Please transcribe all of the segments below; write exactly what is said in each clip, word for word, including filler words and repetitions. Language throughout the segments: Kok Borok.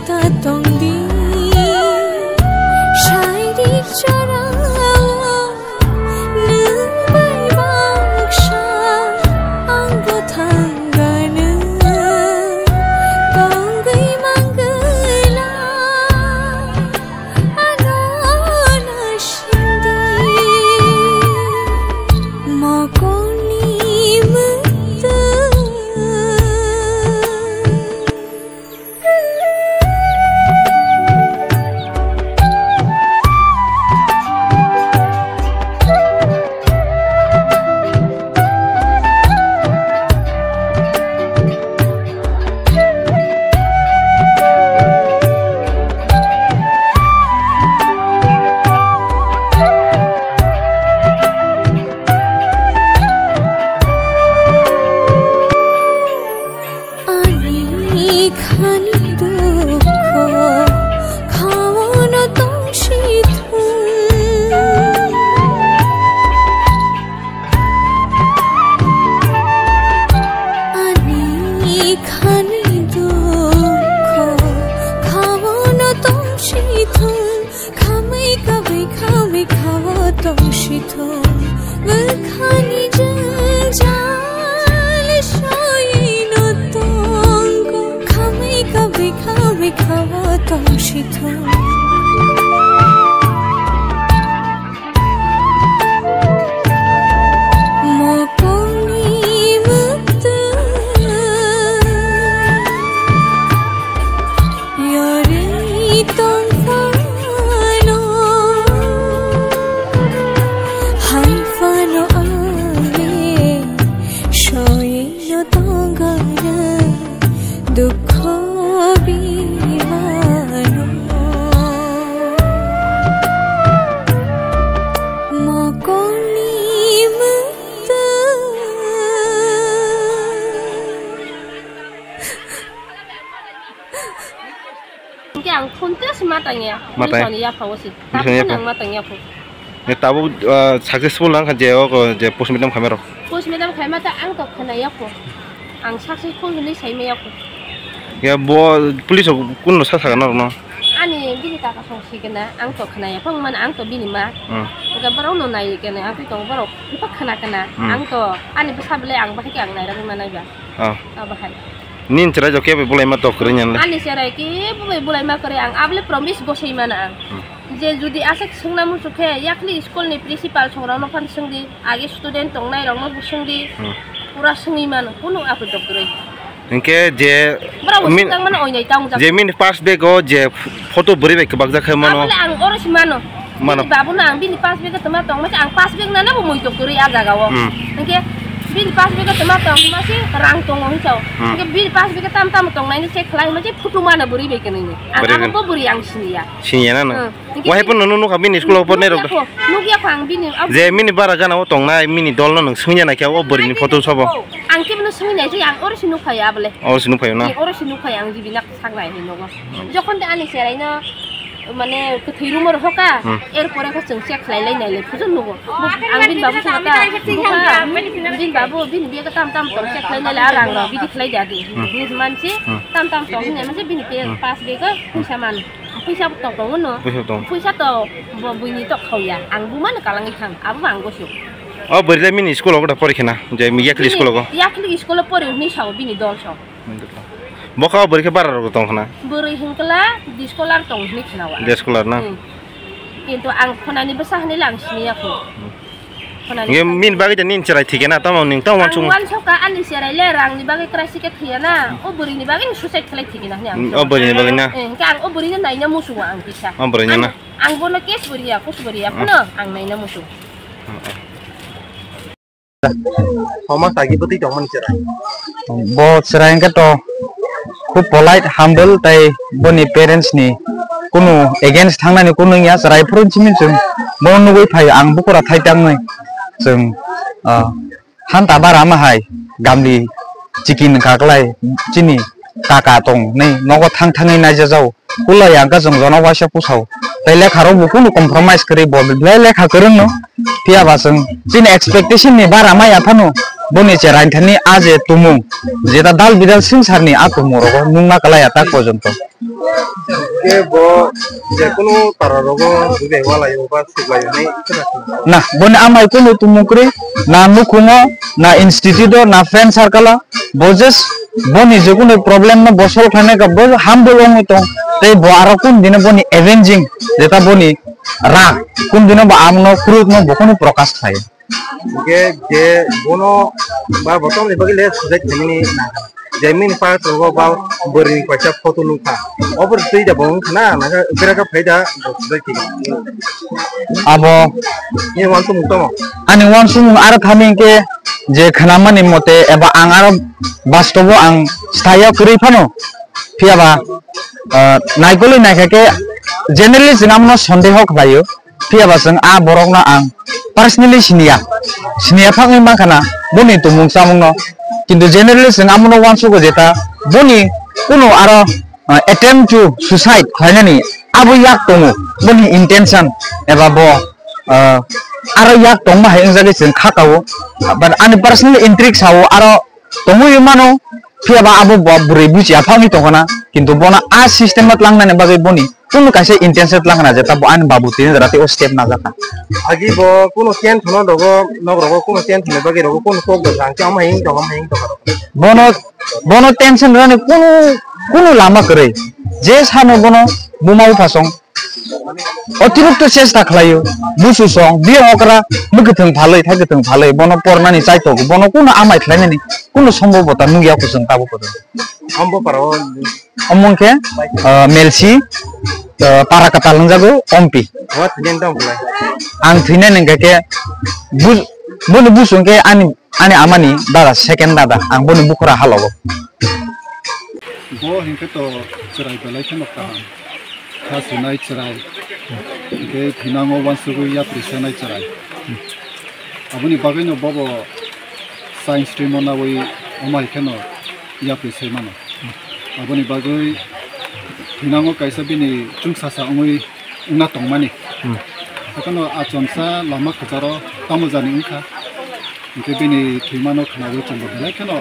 Ta tongdi, shairik chorao, nwng bai baksa, ang bo thangano, tongwi mangwla, ano nasindi, mokoni mwtwng. Ani khani dukho khaono tongsi thung. Ani khani dukho khaono tongsi thung. Khamwi kabwi khamwi khao tongsi thung. Bwkhani jwngjal soyino tongo. Khamwi kabwi khamwi khao tongsi thung. Mokoni mwtwng. Yori tongphano, hai phano ani soino tongana dukho bimano. Mokoni mwtwng. Hingke ang phone tei se ma tangya. Ma tang. Police ni yapha o se. Police ni yapha. Ang ma tangya pho. Ya tabuk, ah, successful nang kha je o ko je postmortem khamai rok. Postmortem khaima ta ang to khna ya pho. Ang successful hwnwi sai ma ya pho. Ya bo police rok kun no sa sa na rok no. Ani bini kaka song si kena ang to khna ya pho man ang to bini ma. Hmm. Ga borok no nai kena ang to borok pa khna kena. Hmm. Ang to ani bwsa bele ang bahai ke ang nai rok ma nai ba. Ah. Abo hai. Nin chwrai jok kebo bulaima tok kwrwi nyan le. Ani chwrai kebo bai bulaima kwrwi ang abole promise gosai mana ang. Hmm. Je jodi aswk swngna muchuk khe yakli school ni principal songrok no phan swngdi, age student tongnai rok no bo swngdi. Hmm. Pura swngwi mano, kunu aphi tok kwrwi. Hinkhe je borok bo min-, swngjakmano oinai tang jak. Je mini pass bag o je photo bwrwi bai kwbakjak khe mano. Abole ang oro si mano. Mano. Bini babu no ang bini pass bag o twma tong masa ang pass bag nana bo mui tok kwrwi a jaga o. Hmm. Hinkhe bini pass bag o twma tong masa rang tongo hinsa o. Hmm. Hinkhe bini pass bag o tam tam tong nai se khlai masa photo mano bwrwi bai kwnwi ni. Ang abo bo bwrwi ang siniya. Siniya na no. Hmm. Hinkhe wahai pun nunu nukha bini school o pornai rok. Nukya kho ang bini. Je mini bara gana o tongnai mini dol no nwng swngya naikhe o bwrwi ni photo sobo. Ang khe bono swngwi nai se ang oro si nukha ya abole. Oro si nukha ya na. Oro si nukha ya ang jibi nak. Saknai hinwi nogo. Hmm. Jokhon de ani cheraino, mane, kwthwi rumor hoka, hmm, er pore khe chwng check khlai lai nai le, phujor nogo. Ang bini babu sana ta, bini babu, bini biya tam tam tong check khlai nai le, a rang rok bidi khlai da di. Hmm. Hinwi mansi, hmm, tam tam tong hinwi mansi, bini pe, hmm, pass bag o, hmm, phuisa man. Phuisa bo tong tongo no. Phuisa tong. Phuisa to, bo buini tok khauya. Ang bumano kalangwi thang, abo bo ang gosio. O bwrwi le mini school o gota pori khena, je yakli school o go. Yakli school o pori hinwi sao bini dol so. Bokhao bwrwi khe bara rok tong khna? Bwrwi hinkla discolar tong hinwi khna wa. Discolar na? Hmm. Kintu ang khonani bwsa hinwi lang siniya kho. Hmm. Khonani. Nge min bagwi de nin cherai thike na tamo ning tamo wansuk. Ang wansoka ani cherai le rang ni bagwi krai sike thiya na. Hmm. O bwrwi ni bagwi ni suicide khlai thike na hinwi ang. Hmm, o bwrwi ni bagwi na? Eh, hingke ang o bwrwi no naina musugo ang kisa. O bwrwi no na? Ang, ang bono case bwrwi ya, kus bwrwi ya, hmm, phano ang naina musugo. Hmm, hmm. Homa sagi bwtwi tongmani chwrai. Bo chwrai hwnkhe to khub polite, humble, tai boni parents ni kunu against thangnani kunu wngya, chwrai phuru simi chwng bono nugwi phaio, ang bukura thai tangwi chwng, ah, hanta bara ma hai gamli chikin kaklai chini kaka tong nei nogo thang thangwi naijajao. Kulai ang khe chwng jono waisa pusao. Tei lekha rok bo kunu compromise kwrwi bo belai lekha kwrwng no. Phiya ba chwng chini expectation ni bara maya phano Boni cherai thani a je tumung, jeta dal bidal singsarni a tumung rogo nungna kalai ya tak porjonto. Ke bo je kunu para rogo jude wala yo ba suklai ni. Na, boni amai kunu tumung kri, na nukhungo, na institute o, na friend circle o, bo just boni je kunu problem no bo solve khlaina ka bo humble ongwi tong, tei bo aro kun dino boni avenging, jeta boni rag, kun dino bo amno kruk no bo kunu prokash khlai. Hingke je bono ba bo tamni bagwi le sujai khaimani nangkha. Je mini park rogo ba bwrwini kaisa photo nukha. Obo twi da bo wngkha na, nangkha bera kha phai da bo sujai khaimani. Abo ni wansukmung tamo? Ani wansukmung aro thani hingke je khnamani mote eba ang aro bastobo ang sthayo kwrwi phano. Phiyaba, ah, naikolwi naikha khe generally chwng amno sondeho khlaio. Phiyaba chwng a borokno ang personally siniya, siniya phangwi mankha na boni tumung chamungno. Kintu generally chwng amono uansugo jeta boni kunu aro, ah, attempt to suicide khlainani abo yak tongo, boni intention eba bo, ah, aro yak tongma hai wngjagwi chwng kha kao. But ani personal intrigue sao aro tongwi mano, phiyaba abo bo bwrwi buchi aphangwi tongkhana, kintu bono a system no tlangnani bagwi boni kunu kaisa intention tlanghana je ta bo ani babu tini jora tei o step najakha. Agi bo kuno tension no dogo, nok rogo kuno tension ni bagwi rogo kuno kok da jang khe ama hing tong, ama hing tong. Bono, bono tension rani kunu, kunu lama kwrwi. Je sano bono buma bupha song. Otirokto chesta khlaio, busu song, biyang okra, mwkhwthwng phalwi, thaikwthwng phalwi, bono pornani chaithok, bono kuno amai khlainani, kuno sombobota nukya kusung tabuk kwrwi. Ambo para o. Omo wngkhe, ah, Melsi, ah, para kwtal wngjago, Ompi. What name tong khlai? Ang thwinani hwnkha khe, bu-, boni busu hwnkhe ani Ani amani dada, second dada, ang boni bukhura halogo. Bo hinkhe to chwrai belai kheno kaham. Kha sinai chwrai. Hinkhe thinango uansugwi yapri senai chwrai. Aboni bagwino bobo science stream o nawi omo hai kheno yapri sai mano. Aboni bagwi thinango kaisa bini chwngsasa wngwi wngna tongmani. Hmm. Hakheno achomsa lama kwcharo tamo jani wngkha. Hinkhe bini thwimano khnawi chwngbo belai kheno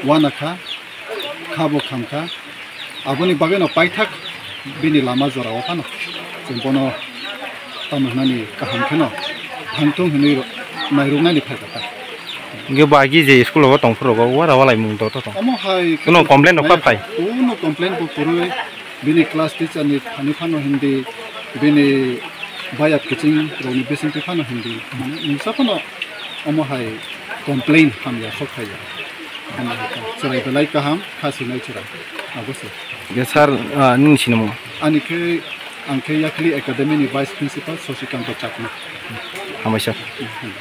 uanakha, khabo khamkha. Aboni bagwino paithak bini lama jorao phano chwng bono tamo hwnani kaham kheno thangthung hwnwi nairwknani phaikha ta. Hinkhe bo agi je school o tongphuru rogo uara walaimung to to tong. Omo hai kuno complain rok phai? Kuno complain bo kwrwi. Bini class teacher ni thani phano hindi, bini bayat kiching rokni bisingtwi phano hindi, mane mungsa phano omo hai complain hamya sok phaiya. Hamya kha. Chwrai belai kaham, kha sinai chwrai. Abo se. Ya sir, ah, nini sinimo? Ani khe, ang khe Yakli Academy ni vice principal Sasikanto Chakma. Hambai sir. Hmm.